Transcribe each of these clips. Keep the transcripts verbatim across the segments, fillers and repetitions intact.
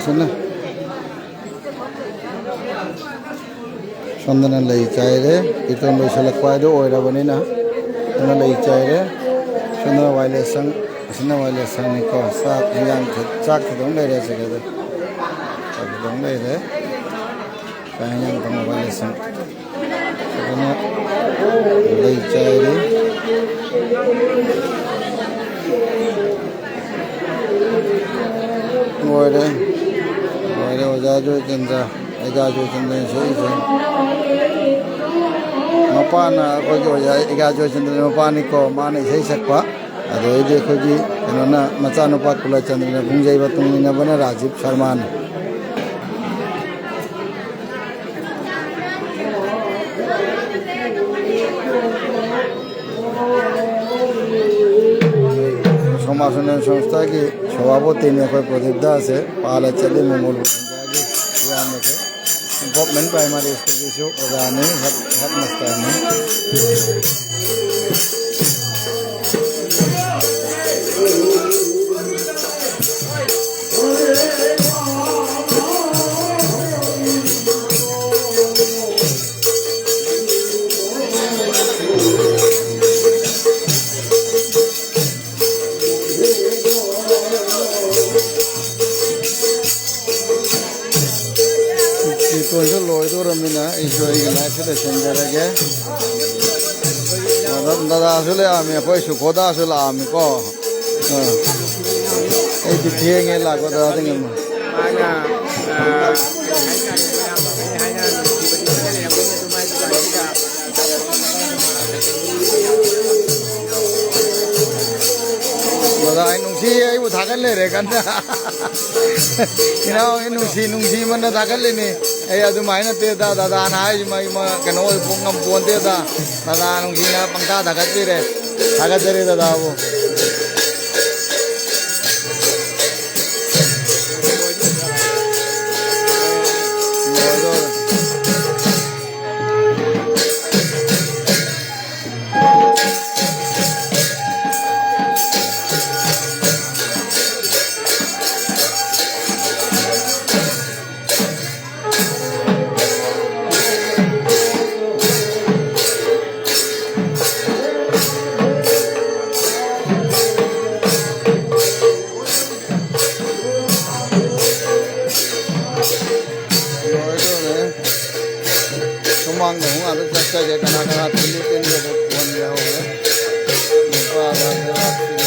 ꯐꯖꯅ ꯁꯣꯝꯗꯅ ꯂꯩ ꯆꯥꯏꯔꯦ꯫ ꯀꯤꯔꯇꯟ ꯂꯣꯏꯁꯤꯜꯂꯛꯄ ꯍꯥꯏꯗꯣ ꯑꯣꯏꯔꯕꯅꯤꯅ, ꯑꯗꯨꯅ ꯂꯩ ꯆꯥꯏꯔꯦ꯫ ꯁꯣꯝꯗꯅ ꯋꯥꯏ ꯂꯦꯁꯪ, ꯑꯁꯤꯅ ꯋꯥꯏ ꯂꯦꯁꯪꯅꯤꯀꯣ꯫ ꯆꯥꯛ ꯍꯤꯟꯖꯥꯡ ꯈꯤ-, ꯆꯥꯛ ꯈꯤꯇꯪ ꯂꯩꯔꯦ ꯑꯁꯤꯗ꯫ ꯆꯥꯛ ꯈꯤꯇꯪ ꯂꯩꯔꯦ꯫ ꯆꯥꯛ ꯍꯤꯟꯖꯥꯡ ꯊꯣꯡꯕ ꯋꯥꯏ ꯂꯦꯁꯪ꯫ ꯑꯗꯨꯅ ꯂꯩ ꯆꯥꯏꯔꯦ꯫ ꯂꯣꯏꯔꯦ꯫ ꯂꯣꯏꯔꯦ, ꯑꯣꯖꯥ ꯖꯣꯏꯆꯟꯗ꯭ꯔ꯫ ꯑꯣꯖꯥ ꯖꯣꯏꯆꯟꯗ꯭ꯔꯅ ꯁꯛꯏꯁꯦ꯫ ꯃꯄꯥꯅ ꯑꯩꯈꯣꯏꯒꯤ ꯑꯣꯖꯥ ꯑꯣꯖꯥ ꯖꯣꯏꯆꯟꯗ꯭ꯔ ꯃꯄꯥꯅꯤꯀꯣ, ꯃꯥꯅ ꯏꯁꯩ ꯁꯛꯄ꯫ ꯑꯗꯩꯗꯤ ꯑꯩꯈꯣꯏꯒꯤ ꯀꯩꯅꯣꯅ, ꯃꯆꯥꯅꯨꯄꯥ ꯀꯨꯂꯆꯟꯗ꯭ꯔꯅ ꯄꯨꯡ ꯌꯩꯕ, ꯇꯨꯡ ꯏꯟꯅꯕꯅ ꯔꯥꯖꯤꯕ ꯁꯔꯃꯅ꯫ ꯁꯣꯃꯥꯁ ꯎꯟꯅꯌꯟ ꯁꯪꯁꯊꯥꯒꯤ ꯁꯚꯥꯄꯇꯤꯅꯤ ꯑꯩꯈꯣꯏ ꯄ꯭ꯔꯗꯤꯞ ꯗꯥꯁꯁꯦ꯫ ꯄꯥꯜꯂ ꯆꯠꯂꯤ ꯃꯪꯒꯣꯜ ꯏꯌꯥꯝꯕꯁꯦ꯫ ꯒꯚꯔꯟꯃꯦꯟꯠ ꯄ꯭ꯔꯥꯏꯃꯥꯔꯤ ꯁ꯭ꯀꯨꯜꯒꯤꯁꯨ ꯑꯣꯖꯥꯅꯤ, ꯍꯦꯗ, ꯍꯦꯗ ꯃꯥꯁꯇꯔꯅꯤ꯫ ꯀꯤꯔꯇꯟꯁꯨ ꯂꯣꯏꯗꯣꯔꯃꯤꯅ ꯑꯩꯁꯨ ꯑꯩꯒꯤ ꯂꯥꯏꯐꯁꯦ ꯂꯣꯏꯁꯤꯟꯖꯔꯒꯦ꯫ ꯗꯥꯗꯥ, ꯗꯥꯗꯥꯁꯨ ꯂꯥꯛꯑꯝꯃꯤ, ꯑꯩꯈꯣꯏ ꯁꯨꯈꯣꯗꯥꯁꯨ ꯂꯥꯛꯑꯝꯃꯤꯀꯣ꯫ ꯑꯥ꯫ ꯑꯩꯗꯤ ꯊꯦꯡꯉꯦ ꯂꯥꯛꯄ, ꯗꯥꯗꯥꯗꯤ ꯉꯟꯅ꯫ ꯗꯥꯗꯥ, ꯑꯩ ꯅꯨꯡꯁꯤ, ꯑꯩꯕꯨ ꯊꯥꯒꯠ ꯂꯩꯔꯦ ꯀꯟꯅ꯫ ꯏꯅꯥꯎꯒꯤ ꯅꯨꯡꯁꯤ ꯅꯨꯡꯁꯤꯃꯟꯅ ꯊꯥꯒꯠꯂꯤꯅꯤ꯫ ꯑꯩ ꯑꯗꯨꯃꯥꯏꯅ ꯅꯠꯇꯦꯗ, ꯗꯥꯗꯥꯅ ꯍꯥꯏꯁꯤ ꯃꯥꯒꯤ ꯃꯥ ꯀꯩꯅꯣ ꯑꯣꯏ ꯄꯣꯛ ꯉꯝꯄꯣꯟꯇꯦꯗ꯫ ꯗꯥꯗꯥ ꯅꯨꯡꯁꯤꯅ ꯄꯪꯊꯥ ꯊꯥꯒꯠꯄꯤꯔꯦ꯫ ꯊꯥꯒꯠꯆꯔꯤ ꯗꯥꯗꯥꯕꯨ꯫ ꯃꯥꯡꯗ ꯑꯃꯨꯛ ꯉꯥꯛꯇ ꯆꯠꯆꯒꯦ꯫ ꯀꯅꯥ ꯀꯅꯥ ꯇꯤꯟꯗꯤ ꯇꯤꯟꯗꯦꯗꯣ ꯐꯣꯟ ꯌꯦꯡꯍꯧꯒꯦ꯫ ꯅꯨꯄꯥꯗ ꯂꯩꯕꯥꯛꯁꯤꯗꯤ꯫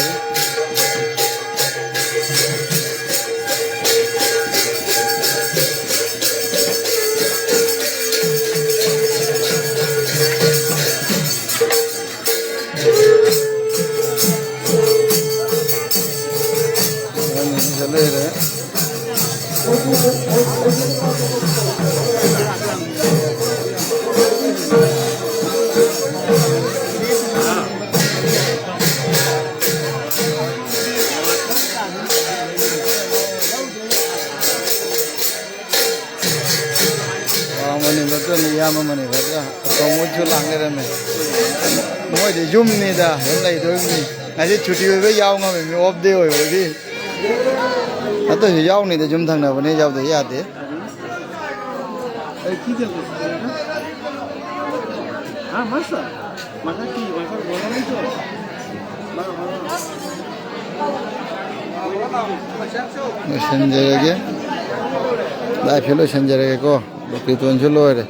ꯑꯅꯤꯁꯤꯗ ꯂꯩꯔꯦ꯫ ꯑꯥ, ꯃꯅꯤꯄꯨꯔꯗ ꯏꯌꯥꯝꯕ ꯃꯅꯤꯄꯨꯔꯗ ꯑꯇꯣꯝꯕꯁꯨ ꯂꯥꯛꯅꯔꯝꯃꯦ꯫ ꯃꯣꯏꯗꯤ ꯌꯨꯝꯅꯤꯗ ꯑꯗꯨꯝ ꯂꯩꯗꯣꯏꯅꯤ꯫ ꯉꯁꯤ ꯁꯨꯇꯤ ꯑꯣꯏꯕ ꯌꯥꯎ ꯉꯝꯃꯤꯃꯤ, ꯑꯣꯐ ꯗꯦ ꯑꯣꯏꯕꯒꯤ꯫ ꯑꯇꯩꯁꯨ ꯌꯥꯎꯅꯤꯗ, ꯌꯨꯝ ꯊꯪꯅꯕꯅꯤ, ꯌꯥꯎꯗ ꯌꯥꯗꯦ꯫ ꯍꯥ, ꯃꯥꯁ? ꯃꯁꯥ ꯀꯤ, ꯃꯁꯥ ꯒꯣꯔꯃꯦꯟ ꯇꯣ? ꯂꯣꯏꯁꯤꯟꯖꯔꯒꯦ꯫ ꯂꯥꯏꯐꯁꯦ ꯂꯣꯏꯁꯤꯟꯖꯔꯒꯦꯀꯣ꯫ ꯂꯣꯀꯦꯇꯣꯟꯁꯨ ꯂꯣꯏꯔꯦ꯫